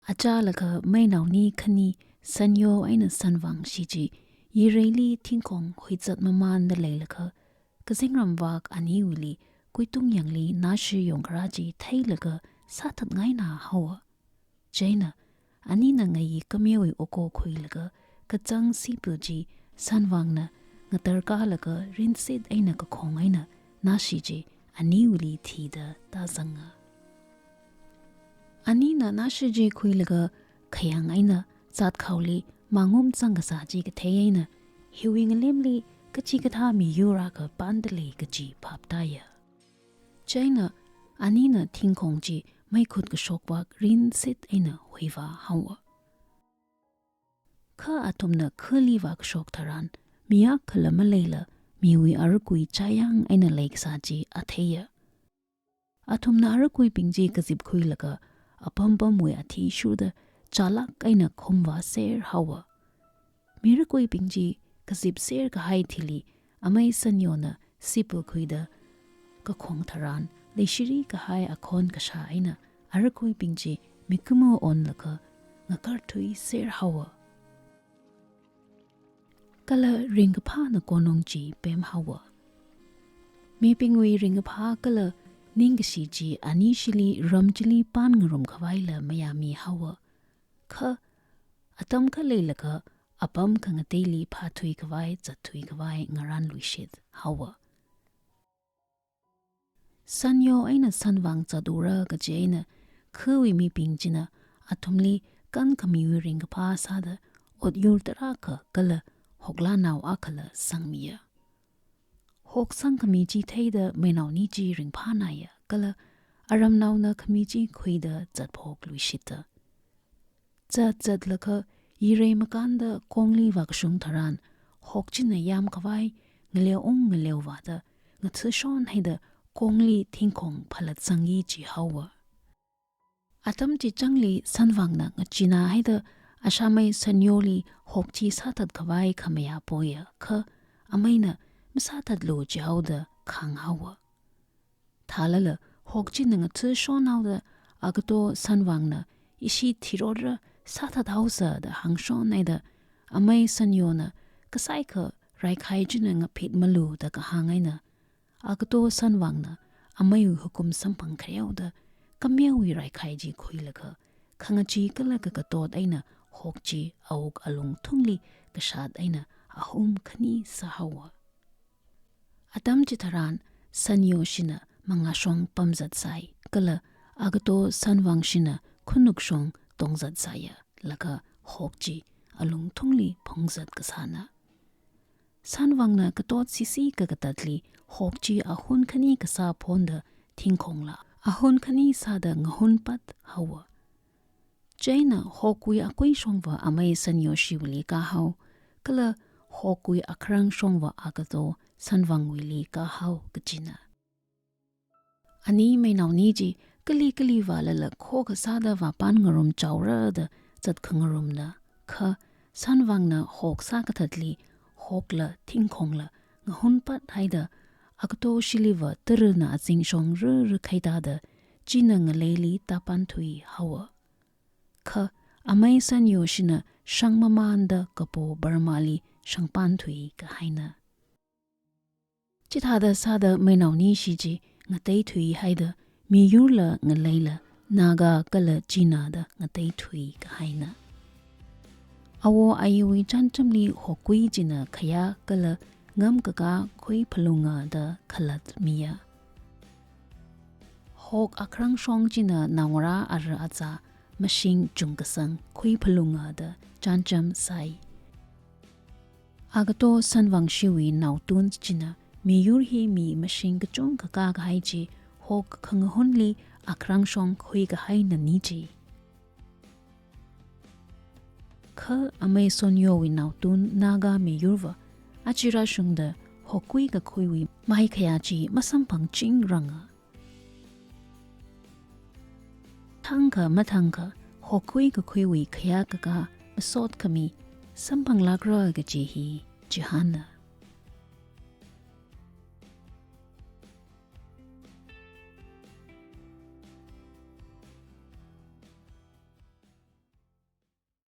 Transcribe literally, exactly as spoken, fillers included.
Achālakha meinaoni khani Sanyo eina Sanvang shi chi yireili thingkhong huizat mamanda leilakha, kazingram vak aniwuili kuitung yangli nashi yongkharā chi theilaga sāthatngaina haowa. Chieina anina ngayi kameowui oko khuilaga kachang sipu chi Sanvangna ngatarkālaga rinsit eina kakhong eina nashi chi aniwuili thida tāzanga. Anina nashi chi khuilaga khayang eina zatkhaoli mangum zangkasā chi kathei eina, hiwui ngalemli kachikathā miyur akha pāndalei kaji phaptāya. Chieina anina thingkhong chi meikhut kashok vak rinsit eina huivā haowa. Kha athumna khali vākashok tharan, mi akhala maleila miwui arakui chayang eina leikasā chi atheiya. Athumna arakuibing chi kazip khuilaga, apampamwui athishurda chālak eina khumvāser haowa. Mirakuibing chi kazipser kahai thili, amei Sanyona sipu khuida kakhong tharan, leishiri kahai akhon kashā eina arakuibing chi mikumo onlaga ngakarthuiser haowa. Kala ringkaphāna konung chi pem haowa. Mibingwui ringkaphā kala ningkashi chi anishili ram chili pānngarum khavaila mayāmi haowa. Kha atam khaleilaga apam khangateili phāthui khavai, zatthui khavai ngaranluishit haowa. Sanyo eina Sanvang zatura kaji eina, khawui mibing china athumli kankhamiwui ringkaphā sāda otyur tarākha kala hoklānao akhala sangmiya. Hok sangkhami chi theida meinaoni chi ringphānaya, kala aramnaona khami chi khuida zatphokluishita. Zat zatlaga yirei makānda kongli vākashung tharan, hok china yam khavai ngaleo ung ngaleo vāda, ngathashon haida kongli thingkhong phalatsangki ji haowa. Atam chichangli Sanvangna ngachina haida ashamei Sanyoli hok chi sāthat khavai khamayā poya, kha ameina masāthatlu jihaoda khāng haowa. Thālala hok china ngathashon haoda agato Sanvangna ishi thirora sāthat haosa da hāngshon haida, amei Sanyona kasaikha raikhai china ngaphit malu da kahāng eina, agato Sanvangna ameiwui hukum samphang khareoda kameowui raikhai chi khuilaga, khangachee kala kakatot eina hok chi awuk alungthungli kashat eina ahum khani sāhaowa. Atam chitharan Sanyo shina mangāshong pamzatsai, kala agato Sanvang shina khunukshong tongzatsaiya, laga hok chi alungthungli phungzat kasāna. Sanvangna katot sisi kakatatli hok chi ahun khani kasā phonda thingkhongla ahun khani sāda ngahunpat haowa. Chieina hokwui akuishongva amei Sanyo shiwuili kahao, kala hokwui akharangshongva agato Sanvangwuili kahao kajina. Ani meinaoni chi kali kali vālala khokha sāda vāpānngarum chaora da zatkhangarumna, kha Sanvangna hok sākathatli hokla thingkhongla ngahunpat haida agato shiliva tarana azingshong rara khaida da china ngaleili tāpānthui haowa. Kha amei Sanyo shina shang mamānda kapo Burmali shangpānthui kahaina. Chithāda sāda meinaoni shi chi ngateithui haida miyurla ngaleila Naga kala China da ngateithui kahaina. Awo ayiwui chānjamli hokkui china khayā kala ngamkakā khuiphalunga da khalatmiya. Hok akharangshong china naongarā ara aza mashing chungkasang khuiphalunga da chānjam sai. Agato Sanvang shiwui naotun china miyur hi mi mashing kachungkha kakahai chi hok khangahunli akharangshong khuikahaina ni chi. Kha amei Sanyowui naotun Naga miyurva aja rāshungda hokkui kakhuiwui maikhayā chi masamphangchingranga. Thangkha mathangkha hokkui kakhuiwui khayā kakā masot khami samphanglākra kaji hi chihānna.